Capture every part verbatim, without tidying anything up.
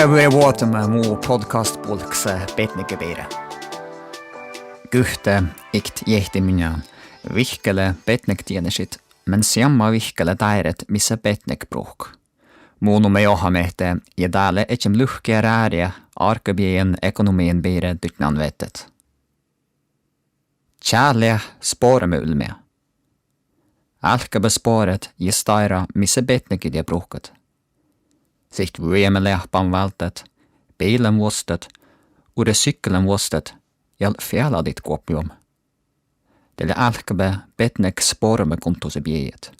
Tere vuotama mu podcast-pulkse Betneke beare. Guhte ikt jehti minna vihkkele betnekdienešit, men seamma vihkkele dáret, mis betnek bruhk. Mu nummi Joha Mehte ja dá lea ečen luhke rárie árkebiejen ekonomiin beare dutnan vetet. Čáleh sporemeulmia. Álkebe sporet ja stára, mis betnekidje bruhket. Siht vuojeme leahpan váltet, biilan vuostet, uore sihkkelen vuostet ja fealadit guopjum. De lea álkebe betnek sporemekuntusa biejet.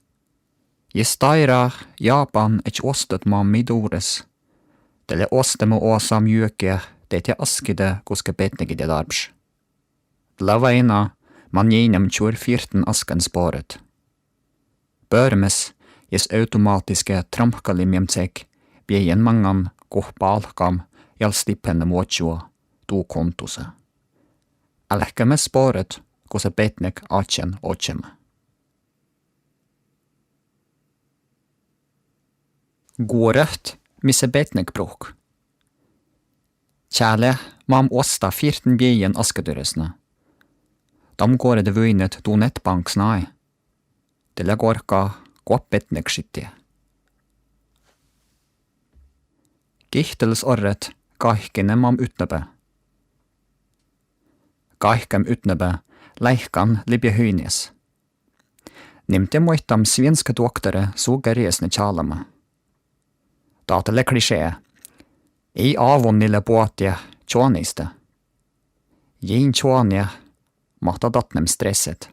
Ja stára jáhpan ech oastet man mii duures. De lea oasteme osa mjuoki, dieid askide guske betnekidje dárbbaš. Dlá veainna man jiinnem čuur fiehtán asken sporet. Börmes jes automatiske tramkaliimmiemcek biejen máŋŋan guhpa álkam jal stippenem ožžo du kuntusa. Álkeme sporet guse betnek ádjen ožžeme. Guoret, mis betnek bruhk. Čáleh man osta fiehtán biejen askedurresna. Dan guoret vuinet du netbanksna ai. De lea guorka guop betnek šittie. Gihtelesarret gáihkinen man utnebe. Gáihkem utnebe, láikan libje huinies. Nimdi muitam svienska duoktare su gerjesne čalama. Dat lea klišee. Ii ávunni lea boatie čuoniste. Jiin čuonje máhta datnem stresset.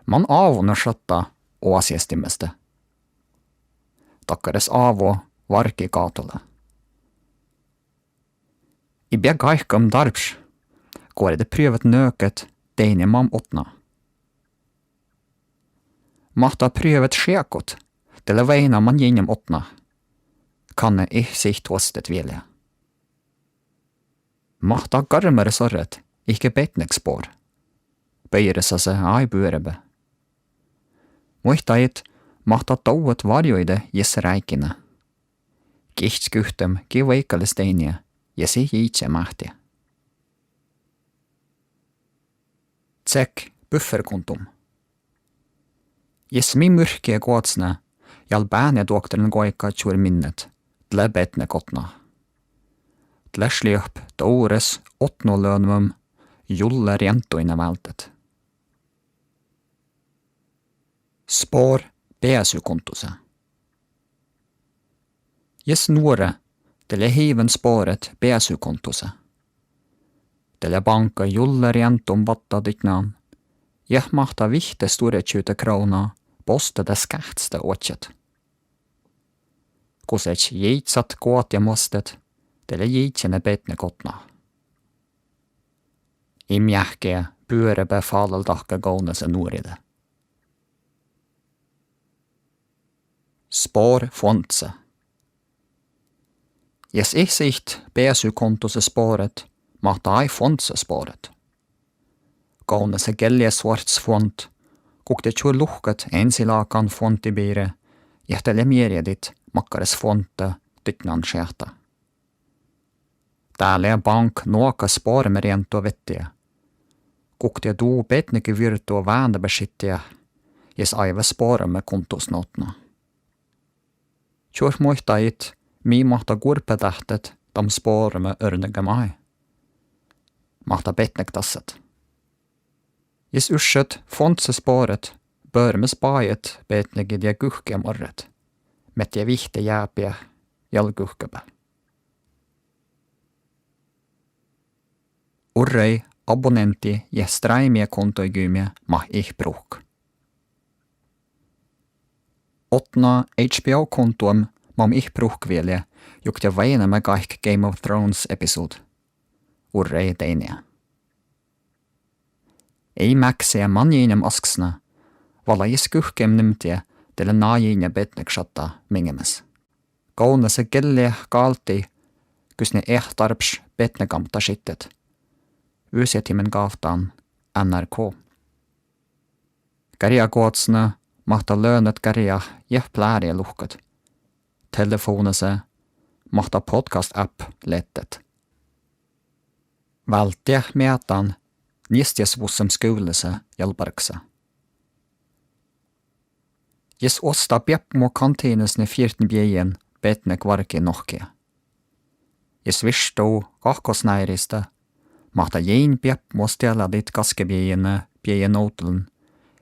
Man ávunne šatta oasiestimeste. Dakkeres ávu várggi gátola. Ii bea gáihkem dárbbaš. Guoret prüövet nööket deine man otnaa. Máhta prüövet šeakut, de lea veainna man jiinnem otnaa. Kanne ii siht oastet vielje. Máhta garmmaresarret ihkke betnek spor. Beiresase ai buorebe. Muitajit máhta dauet várjuide jesse ráikine. Gihtet guhtem gii vaikale steinje jesse jiidje máhtte. Cek bufferkontum. Jesse mii murhkii goadsne, jal bánjeduoktaren goika čuur minnet, de lea betnek otnaa. De lea šliehp daures otnolönnum julle rientuine váldet. Spor beasükuntuse. Jess nuore, de lea hiiven sporet beasükuntuse. De lea baŋka julle rientum vatta didjan, ja máhta vihte stuorečute króna bosttade skáhteste oadjat. Guse jiidsat goatja mostet, de lea jiidjene betnek otnaa. Imjahke buorebe fáleldahke govnese nuoride. Spor fuondse. Jess ii siht beasükuntuse sporet, máhta ai fuondse sporet. Govnese geljesuorts fuond gukte čuor luhkat ensilágan fuondi biire, ja de lea mierjedit makkares fuonte didjan šeahta. Dá lea baŋk nohka sporemerientu vettie. Gukte du betnegivirdu vándebe šittie, jess aivve sporemekuntusne otnaa. Čuor muitajit mii máhta gurbedáhtet dan sporeme örnegem ai. Máhta betnek dassat. Jess uššet fuondse sporet, börmes bajat betnegidje guhkemarret. Mettie vihtte jábje jal guhkebe. Urrei abonnenti- ja stræmiekontoiguime man ii bruhk. Otnaa H B O-kontoem man ii bruhk vielje, jukte veiname gáikki Game of Thrones episood. Urrei deinne. Ei mákse man jiinnem asksna, vala jess guhkem nimttie, de lea ná jiinne betnek šatta miŋgemes. Govnese gelle gálti, gusne eat dárbbaš betnegamta šittet. Usetimmen gávtan N R K. Gerjagoadsne máhta löönet gerjat ja pláriid luhkat. Telefovnese, Máhta podcast app leat dat. Váldet meaddán, niestis vuossem skuvlase jalgbargsa. Jis osta beapmo kantinas ne fiehtni biejen, betne gvarggi nohkki. Jis virstot gahkos náirista, máhta jein beapmo stealladit gaskebiejenna, biejenodlen,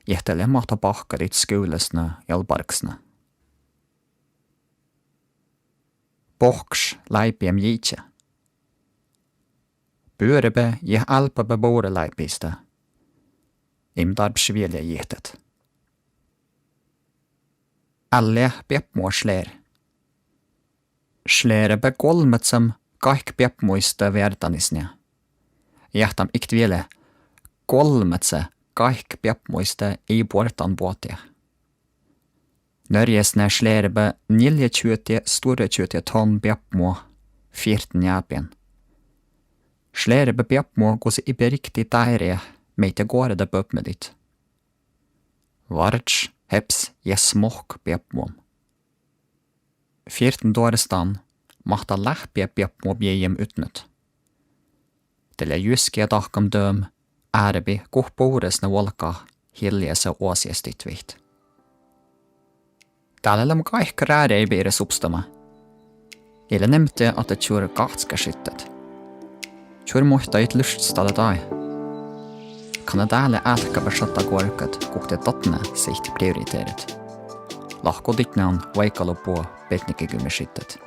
jehtele máhta bahkarit skuvlasna jalgbargsna. Bohkš láibbiem jiidje. Buorebealbma bure láibbista. Im dárbbaš vielja jihtet. Állje beapmo šleer. Šleerebe golbmacem gáikbeapmoista veardanisnja. Jáhtam ikte viele: golbmace gáikbeapmoista ei buordan boahttia. Norgges ne šleerebe njeallje čuote, stuorra čuote tonn beapmo fiehtni njábien. Šleerebe beapmo gos i bergti dáre, meidde goarda böbmedit. Várš, heps ja smohk beapmom. Fiehtni doarestan máhta láhpia beapmo biejem utnot. De lea juoskki dahkkam döm árbi, guhkit bures ne vuolgga hiljase oasistit viit. Dál leat gáikki ráre bire substama. Ii leat neammát ahte čuor gáhtskašittat. Čuor muhta it luščistallat dáid. Kanne dál álggabeštallagorggat guhte datne sitt prioriteret. Lahko didjináin vaikalobbo betnikegumišittat.